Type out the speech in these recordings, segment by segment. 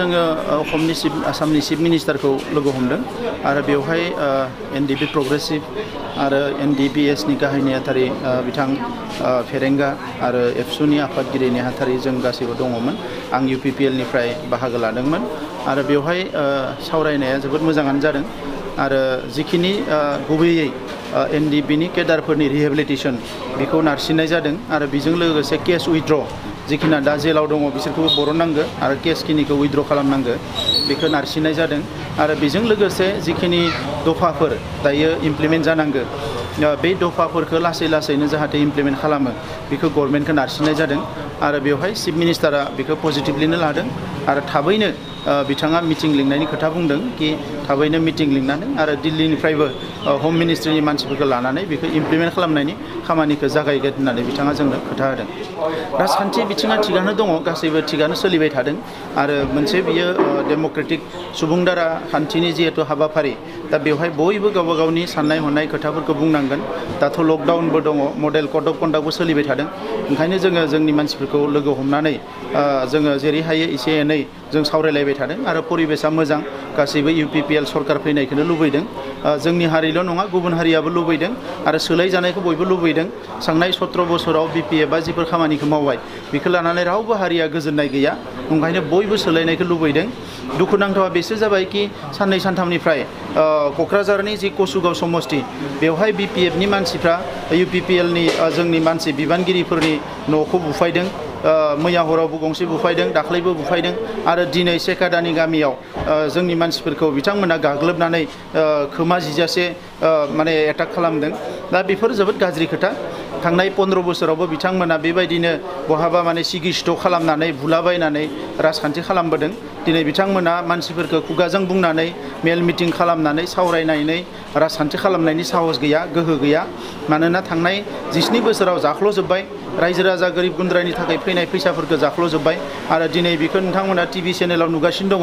जोङो आसामनि चिफ मिनिस्टारखौ लोगो हमदों आरो बेवहाय एनडिपि प्रग्रेसिभ आरो एनडिपिएसनि गाहाय नेहाथारि बिथां फेरेंगा आरो एबसुनि आफादगिरि नेहाथारि जों गासैबो दङमोन। आं इउपिपिएलनिफ्राय बाहागो लादोंमोन आरो बेवहाय सावरायनाया जोबोद मोजाङानो जादों आरो जिखिनि गुबैयै एनडिपिनि केडारफोरनि रिहेबिलिटेसन बेखौ नारसिननाय जादों आरो बेजों लोगोसे केस उइथड्र जिखिना दा जेलाव दङ बिसोरखौबो बरननांगो आरो केसखिनिखौ उइथड्र खालामनांगो बेखौ नारसिननाय जादों आरो बेजों लोगोसे जिखिनि दफाफोर दायो इमप्लिमेन्ट जानांगो बे दफाफोरखौ लासै लासैनो जाहाथे इमप्लिमेन्ट खालामो बेखौ गभर्नमेन्टखौ नारसिननाय जादों आरो बेवहाय चिफ मिनिस्टारा बेखौ पजिटिभलिनो लादों आरो थाबैनो बिथाङा मिटिं लिंनायनि खोथा बुंदों कि थाबैनो मिटिं लिंनानै आरो दिल्लीनिफ्रायबो हम मिनिस्ट्रिनि मानसिफोरखौ लानानै बेखौ इमप्लिमेन्ट खालामनायनि खामानिखौ जागायगोन होननानै बिथाङा जोंनो खोथा होदों। राजखान्थि बिथिङा थिगानो दङ, गासैबो थिगानो सोलिबाय थादों आरो मोनसे बियो डेम'क्रेटिक सुबुं दारा खान्थिनि जिहेतु हाबाफारि दा बेवहाय बयबो गावबा गावनि साननाय हनाय खोथाफोरखौ बुंनांगोन। दाथ' लकडाउनबो दङ, मडेल कड अफ कन्डाक्टबो सोलिबाय थादों, ओंखायनो जोङो जोंनि मानसिफोरखौ लोगो हमनानै जोङो जेरै हायो एसे एनै जों सावरायलायबाय थादों आरो परिबेसा मोजां, गासैबो इउपिपिएल सरकार फैनायखौनो लुबैदों। जोंनि हारिल' नङा गुबुन हारियाबो लुबैदों आरो सोलायजानायखौ बयबो लुबैदों। थांनाय 17 बोसोराव बिपिएफआ जिफोर खामानिखौ मावबाय बेखौ लानानै रावबो हारिया गोजोननाय गैया, ओंखायनो बयबो सोलायनायखौ लुबैदों। दुखुनांथावा बेसो जाबाय कि साननै सानथामनिफ्राय क'क्राझारनि जि कसुगाव समस्ति बेवहाय बिपिएफनि मानसिफ्रा इउपिपिएलनि जोंनि मानसि बिबानगिरिफोरनि न'खौ बुफायदों, मैया हरावबो गंसे बुफायदों, दाख्लैबो बुफायदों आरो दिनै सेकादानि गामियाव जोंनि मानसिफोरखौ बिथांमोना गाग्लोबनानै खोमा जिजासे माने एटाक खालामदों। दा बेफोर जोबोद गाज्रि खोथा। थांनाय 15 बोसोरावबो बिथांमोना बेबायदिनो बहाबा माने सिगिस्ट' खालामनानै बुलाबायनानै राजखान्थि खालामबोदों। दिनै बिथांमोना मानसिफोरखौ खुगाजों बुंनानै मेल मिटिं खालामनानै सावरायनानै राजखान्थि खालामनायनि साहस गैया, गोहो गैया। मानोना थांनाय 17 बोसोराव जाख्ल'जोब्बाय, रायजो राजा गोरिब गुन्द्रानि थाखाय फैनाय फैसाफोरखौ जाख्ल'जोब्बाय आरो दिनै बेखौ नोंथांमोना टिभि चेनेलाव नुगासिनो दङ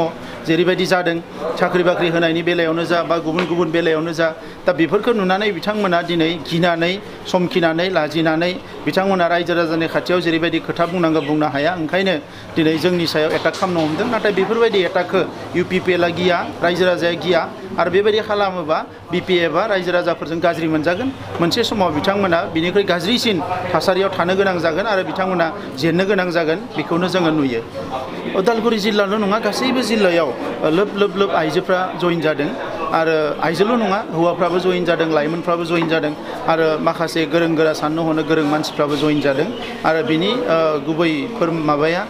जेरैबायदि जादों साख्रि बाख्रि होनायनि बेलायावनो जा बा गुबुन गुबुन बेलायावनो जा। दा बेफोरखौ नुनानै बिथांमोना दिनै गिनानै समखिनानै लाजिनानै बिथांमोना रायजो राजानि खाथियाव जेरैबायदि खोथा बुंनांगौ बुंनो हाया, ओंखायनो दिनै जोंनि सायाव एटाक खालामनो हमदों। नाथाय बेफोरबायदि एटाकखौ इउपिपिएलआ गिया, रायजो राजाया गिया आरो बेबायदि खालामोबा बिपिएफआ रायजो राजाफोरजों गाज्रि मोनजागोन। मोनसे समाव बिथांमोना बिनिख्रुइ गाज्रिसिन थासारियाव थानो गोनां जागोन आरो बिथांमोना जेननो गोनां जागोन, बेखौनो जोङो नुयो। उदालगुरि जिल्लाल' नङा गासैबो जिल्लायाव लोब लोब लोब आइजोफ्रा जइन जादों आरो आइजोल' नङा हौवाफ्राबो जइन जादों, लाइमोनफ्राबो जइन जादों आरो माखासे गोरों गोरा साननो हनो गोरों मानसिफ्राबो जइन जादों आरो बिनि गुबैफोर माबाया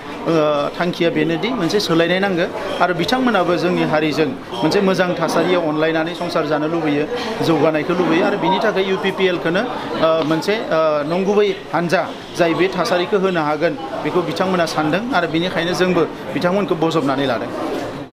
थांखिया बेनोदि मोनसे सोलायनाय नांगौ आरो बिथांमोनाबो जोंनि हारिजों मोनसे मोजां थासारियाव अनलायनानै संसार जानो लुबैयो, जौगानायखौ लुबैयो आरो बिनि थाखाय इउपिपिएलखौनो मोनसे नंगुबै हानजा जाय बे थासारिखौ होनो हागोन बेखौ बिथांमोना सानदों आरो बिनिखायनो जोंबो बिथांमोनखौ बजबनानै लादों।